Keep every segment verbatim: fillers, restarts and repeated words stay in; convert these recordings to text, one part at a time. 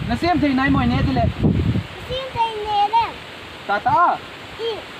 Nasem thei nai mo ne tile. Sem thei ne le. Tata. I.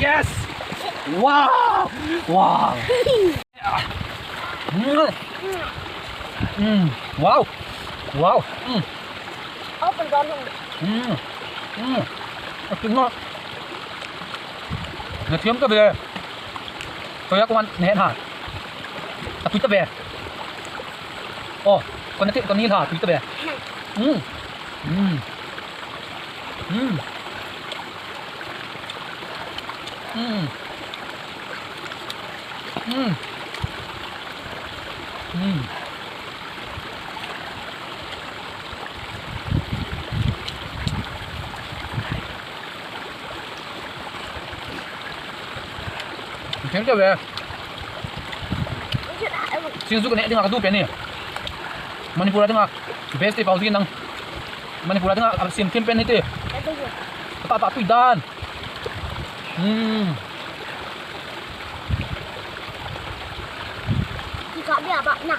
Yes! Wow! Wow! Mm. Mm. Wow! Wow! Mm. Open door. Mm. Mm. Akin mo. Nathiam ka be. Kaya kuman nehet ha. Atui ta be. Oh, kon nathiam kon ni ha, atui ta be. Mm. Mm. Mm. Mm. Mm. Mm. Thank you, be. Singju ka neh dinga ka du pen ni. Manipur a dinga best te pau ji nang. Manipur a dinga a sim thim pen ni te. Ka ta ta tui dan. Hmm. Ka bia ba na.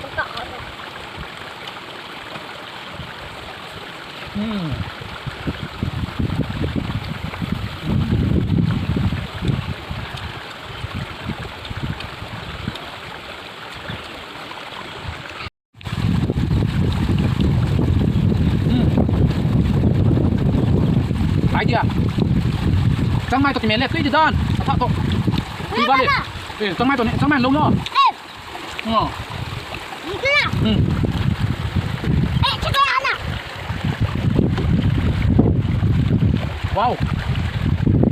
Ka ka. Hmm. Hmm. Idea. Changmai to ti mele, tui di dan. Apa to? Tui bale. Eh, changmai to ni, changmai lo no. Eh. Ngo. Ni kena. Hmm. Eh, cuba ana. Wow.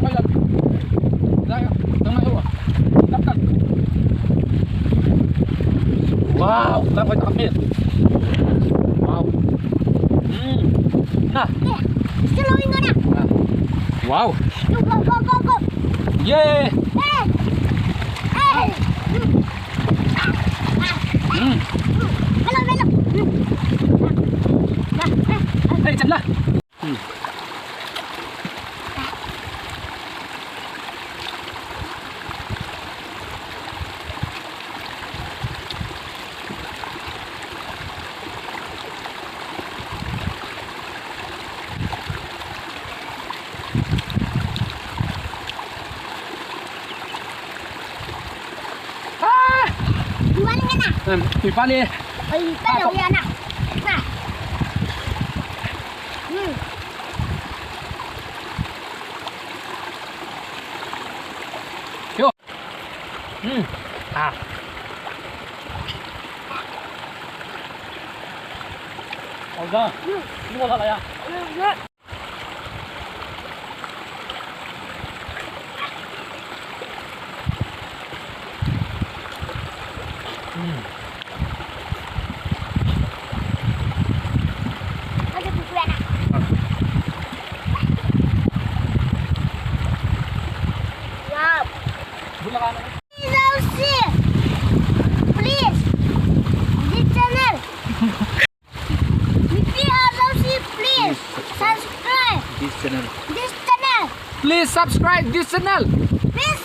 Ay, ay. Ay, ay. Tama, oh. Tap, tap. Wow, tap, tap, tap. Wow. Hmm. Nah. Eh, selalu ingat nak. Nah. Wow. Go, go, go, go, go. Yeay. Eh. Eh. Hmm. Hello, hello. Hey, chapla. Hmm. Ah! Iwan ka na. Hmm, iwan eh. Ay, talo yan na. Na. Hmm. Yo. Hmm. Ah. Olga. Hmm. Ini wala ya. Hmm. Hmm. Wow. Please, this channel. If you are Lausi, please subscribe this channel. This channel. Please subscribe this channel. Please